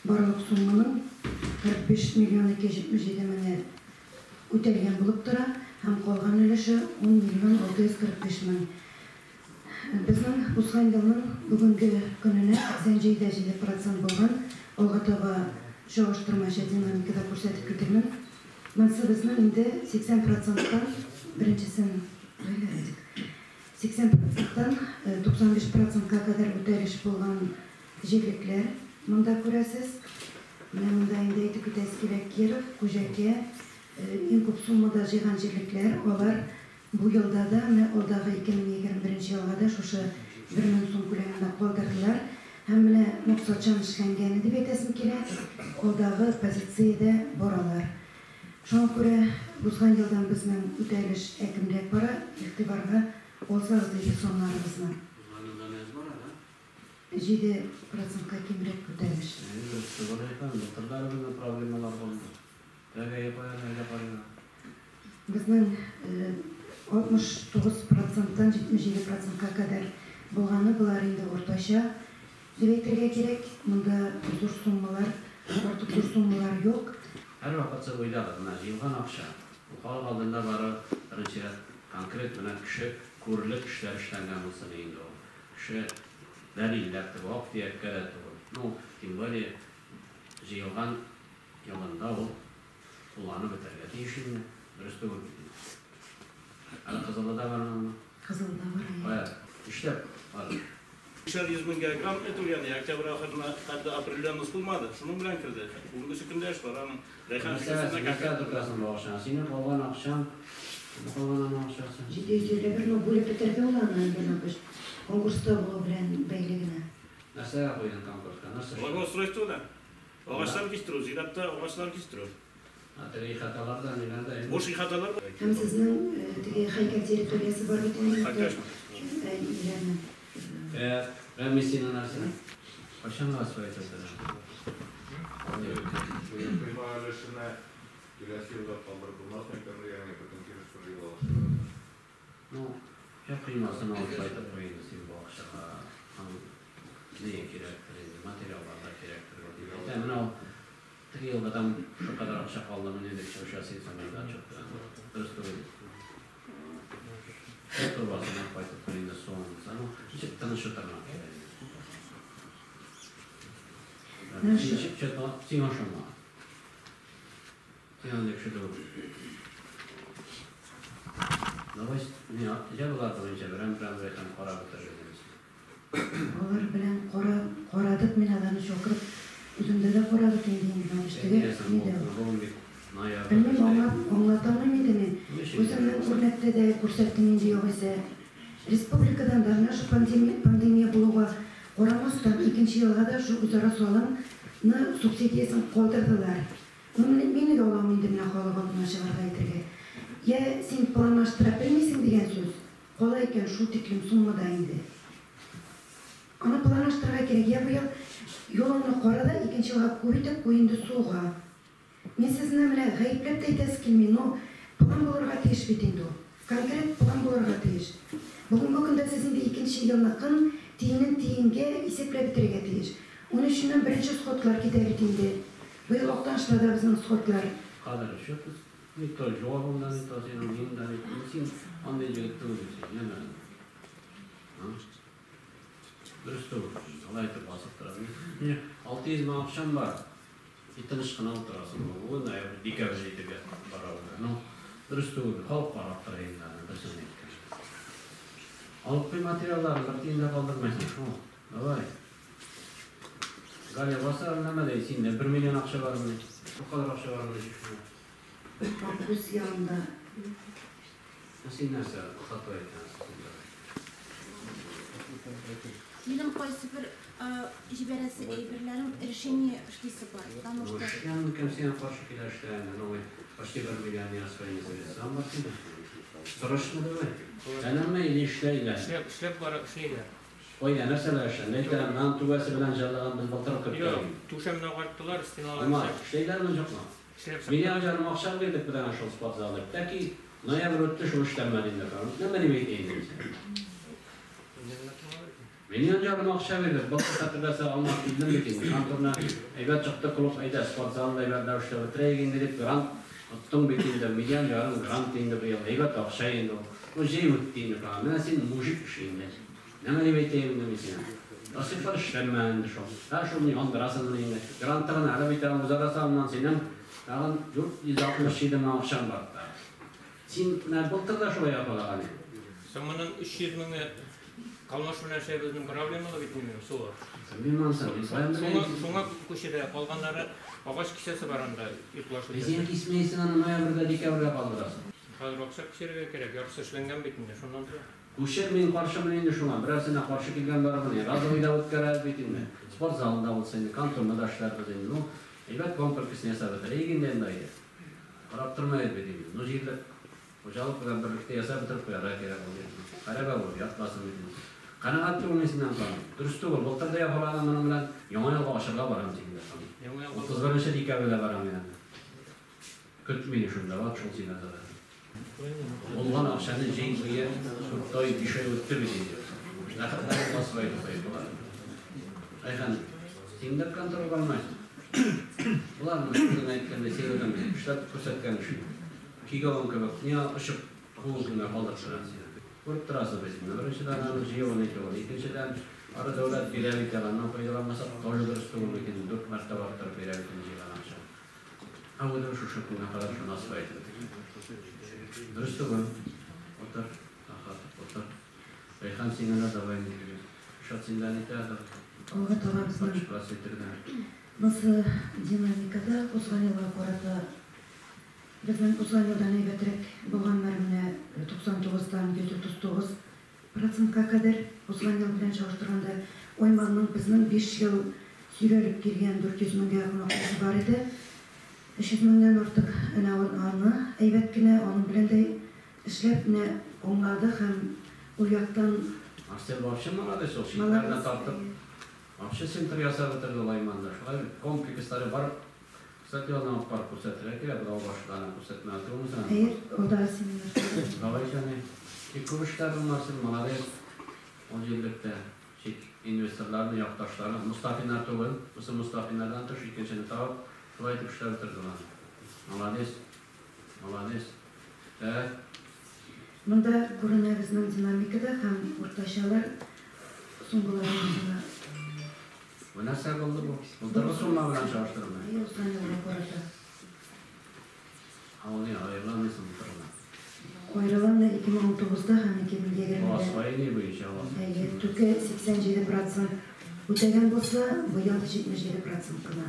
Барлык сумманың 45 миллион 277 меңе үтәлгән булып тора һәм калган өлеше 10 миллион 645 мең. Безнең узган елның бүгенге көненә 87,7% булган, алга таба чагыштырмача динамикада күрсәтеп китермен. Монсы безнең инде 80%-тан беренчесен 80%-тан 95%-ка кадәр үтәлеш булган җирлекләр монда күрәсез. Менә монда инде әйтеп китәсе килә, Киров, Күҗәкә иң күп суммада җыйган җирлекләр, алар бу елда да, менә алдагы 2021 елга да шушы 1000 сум күләмендә калдырдылар. Һәм менә максатчан эшләнгәне дип әйтәсем килә, алдагы позициядә баралар. Шуңа күрә узган елдан безнең үтәлеш әкренрәк бара, игътибарга алсагыз иде саннарыбызны. Узган елдан әз бара, да? 7%-ка кимрәк үтәлеш. Дөрес түгел әйтәм, былтыр да безнең проблемалар булды. Тәгәе каян әйдә карыйм. Безнең 69%-тан 77%-ка кадәр булганы болар инде уртача дип әйтергә кирәк. Монда зур суммалар, артык зур суммалар юк. Һәрвакыт сез уйлагыз, менә җыелган акча, ул халык алдында бары беренче рәт конкрет менә кеше күрерлек эшләр эшләнгән булсын инде ул. Кеше дәлилләп түгел, вак-төяккә дә түгел. Ну, тем более җыелган елында ул кулланып бетәргә тиеш инде. Дөрес түгел бит инде. Әле Кызылда да бар моның. Кызылда бар, әйе. Кая, эшләп бар. 500 меңгә грант әйтелгән, октябрь ахырына хәтта определенность булмады. Шуның белән керде. Бүгенге көндә эш бар аның. Рәйхан Нәрсә, нәрсә тотасың бу акчаны? Синең калган акчаң, калган аның акчасы. 751, но бүлеп бетерде ул аны, Альберт Конкурста булу белән бәйле генә. Нәрсәгә куйдың конкурска? Нәрсә? Благоустройство да. Агачлар кистерү, зиратта агачлар кистерү. Теге ихаталар да, ниләр дә. Буш ихаталар да. Һәм сезнең теге һәйкәл территориясе бар бит инде. Хоккей. Ниләрне. Рәми синең нәрсә? Кайчан освоить итәсең? Койма өлешенә киләсе елда калдырып булмас микән дигән бөтен килеш бер ел алыштырырга. Ну, я коймасын алып кайтып куй инде син бу акчага. Аның ни кирәктер инде, материаллар да кирәктер. Әйтәм, менә ул теге елда там шулкадәр акча калды, менә дип чыгыш ясыйсың инде отчет белән. Дөрес түгел. Торбасын алып кайтып куй инде соң. Ну, ничек тыныч утырмак кирәк. Ничек чето син ошама. Син андый кеше түгел. Давай, не, җәбелар буенча берәм-берәм рәхәм карап бетерергә. Алар белән карадык, мин аларны чакырып, үземдә дә карадык инде инде. Белмим, аңлата алмыйм инде мин. Үземнең үрнәктә дә күрсәттем инде югыйсә. Республикадан да менә шу пандемия булуга карамастан икенче елга да шу үзара салымны субсидиясен калдырдылар. Мин нигә алам инде менә халык алдына чыгарга әйтергә. Я син планлаштыра белмисең дигән сүз, кала икән шул тиклем суммада инде. Аны планлаштырырга кирәк. Я быел юлыңны кара да икенче елга күп итеп куй инде суга. Мин сезне менә гаепләп тә әйтәсе килми, но план булырга тиеш бит инде ул. Конкрет план булырга тиеш. Бүгенге көндә сез инде икенче елныкын тиенен тиенгә исәпләп бетерергә тиеш. 13-ннән беренче сходлар китә бит инде. Быел Актанышларда да безнең сходлар. Кадер, что ты не то җавабың да, не то синең ниң дә, не син андый егет түгел син, нәмә? Дөрес түгел. Алай итеп басып тора. Менә 600 мең акчам бар. И тыныч кына утырасың. Бүген ноябрь, декабрь җитеп бара. Ну, дөрес түгел. Халык карап тора инде аны, берсен әйткән. Алып куй материалларын, бер тиен дә калдырмайсың. Шул. Давай. Галя, баса нәмә ди, синдә 1 миллион акча бармы? Бу кадәр акча бармы? Аккүз янында. Син нәрсә хата әйтәсең? Минем кайсы бер җибәрәсе әйберләрем решение эшлисе бар, потому что Эшләгән кем сиңа каршы килә эшләгән, ну, почти 1 миллион я своими средствами бар синдә. Срочно давай. Әнәмә или эшләйләр. Эшләп, эшләп бара, эшләйләр. Ой, нәрсәләр эшлән? Әйтәм, нан түбәсе белән җаллаган без былтыр Юк, керттек. түшәмне агартылар, стеналар Ама эшләп. эшләйләрме, юкмы? Эшләп чыктылар. Миллион ярым акча бирдек без аңа шул спортзалда. Тәки ноябрь үтте, шул эшләнмәде инде. Нәмә дип әйтәйем инде? Миллион ярым акча бирдек. Былтыр хәтерләсә алмас килдем бит инде. Конторны әйбәт чыкты клуб, әйдә спорт залында әйбәтләп эшләп бетерәйек инде дип грант оттың бит инде. Миллион ярым грант инде быел. Әйбәт акча инде ул. Бу җәй үтте инде. Менә син мужик кеше инде. Нәмә дип әйтәем инде мин сиңа? Насыйплар эшләнмәгән инде шул. Һә шуны яндырасың инде. Грантны гына әле бит үзара салымнан синең тагын 467 мең акчаң бар. Син менә былтыр да шулай япалаган идең. Соң моның 300 меңе Калмаш белән эшләбезнең проблемалы бит инде суы. Мин монсын, мин каян беләм? Шуңа күчерә, калганнары агач кисәсе бар анда, йортлашу. Син кисмәйсең аны ноябрьдә, декабрьгә калдырасың. Хәзер акча күчерергә кирәк, яртысы эшләнгән бит инде, шуннан соң. Күчер, мин каршымын инде шуңа. Берәрсенә каршы килгән барыбер. Разовый да үткәрәбез бит инде. Спорт залында булса инде, конторны да эшләрбез инде. Ну, әйбәт комплексын ясап бетерәйек инде инде. Карап тормайбыз бит инде. Ну, җирлек хуҗалык белән берлектә ясап бетереп куярга кирәк ул җирне. Хәрабә булып ятмасын бит инде. Канәгать түгел мин синнән калам. Дөрес түгел, былтыр да япалаган моның белән Яңа елга ашырга барам син дә. Яңа елга 31 декабрьдә барам мин анда. Көт мине шунда, ват шул син азада. Булган акчаны җәй буе 4 ай, 5 ай үтте бит инде. Рәхәтләнеп басып куеп була. Айхан, син дә контроль алмайсың. Булар үзең әйткәндә син үзең эшләп күрсәткән өчен. Кигәвен кебек, ни очып кулың көнгә калдырып торасың син. Күреп торасың без инде. Беренчедән аны җыюын әйтеп ул. Икенчедән, ары дәүләт бирә бит әле, аннан файдаланмасак, тоже дөрес түгел микән? 4 мәртәбә арттырып бирә бит инде җыйган акча. Ә үзең шушы көнгә кадәр шуны асрай итеп. Дөрес түгел. Утыр, рәхәт утыр. Рәйхан сиңа да давай инде. Шат синдән итә. Алга таба безнең Патшасы итергән. Nasıl динамикада узган елга карата безнең узган елдан әйбәтрәк булганнар менә 99-дан 139%-ка кадәр узган ел белән чагыштырганда Айманның безнең 5 ел сөйрәлеп килгән 400 меңгә якын акчасы бар иде. 300 меңнән артык әнә аны әйбәт кенә аның белән дә эшләп менә аңладык һәм ул яктан Марсель вообще молодец, ул читләренә тартып вообще центр ясап бетерде ул Айманда. Шулай бит комплекслары бар. Кстати, аны алып барып күрсәтергә кирәк, берәү башларына күрсәтмәгә түгелме? Хәер, ул да семинар. Давай җаный. Тик күп эшләде Марсель, молодец. Ул җирлектә чит инвесторларны, якташларны, Мустафиннар түгел, бусы Мустафиннардан тыш икенчене табып, шулай итеп эшләп бетерде аны. Молодец. Молодец. Так. Монда күренә безнең динамикада һәм уртачалар соңгыларында. Бу нәрсә булды бу? Былтыргы сумма белән чагыштырма. Әйе, узган елга карата. Ә ул ни, аерыламыйсың былтыргыдан? Аерыла 2019-да һәм 2020-дә. О, освоение буенча ул. Әйе, түке 87% үтәгән булса, быел 77% кына.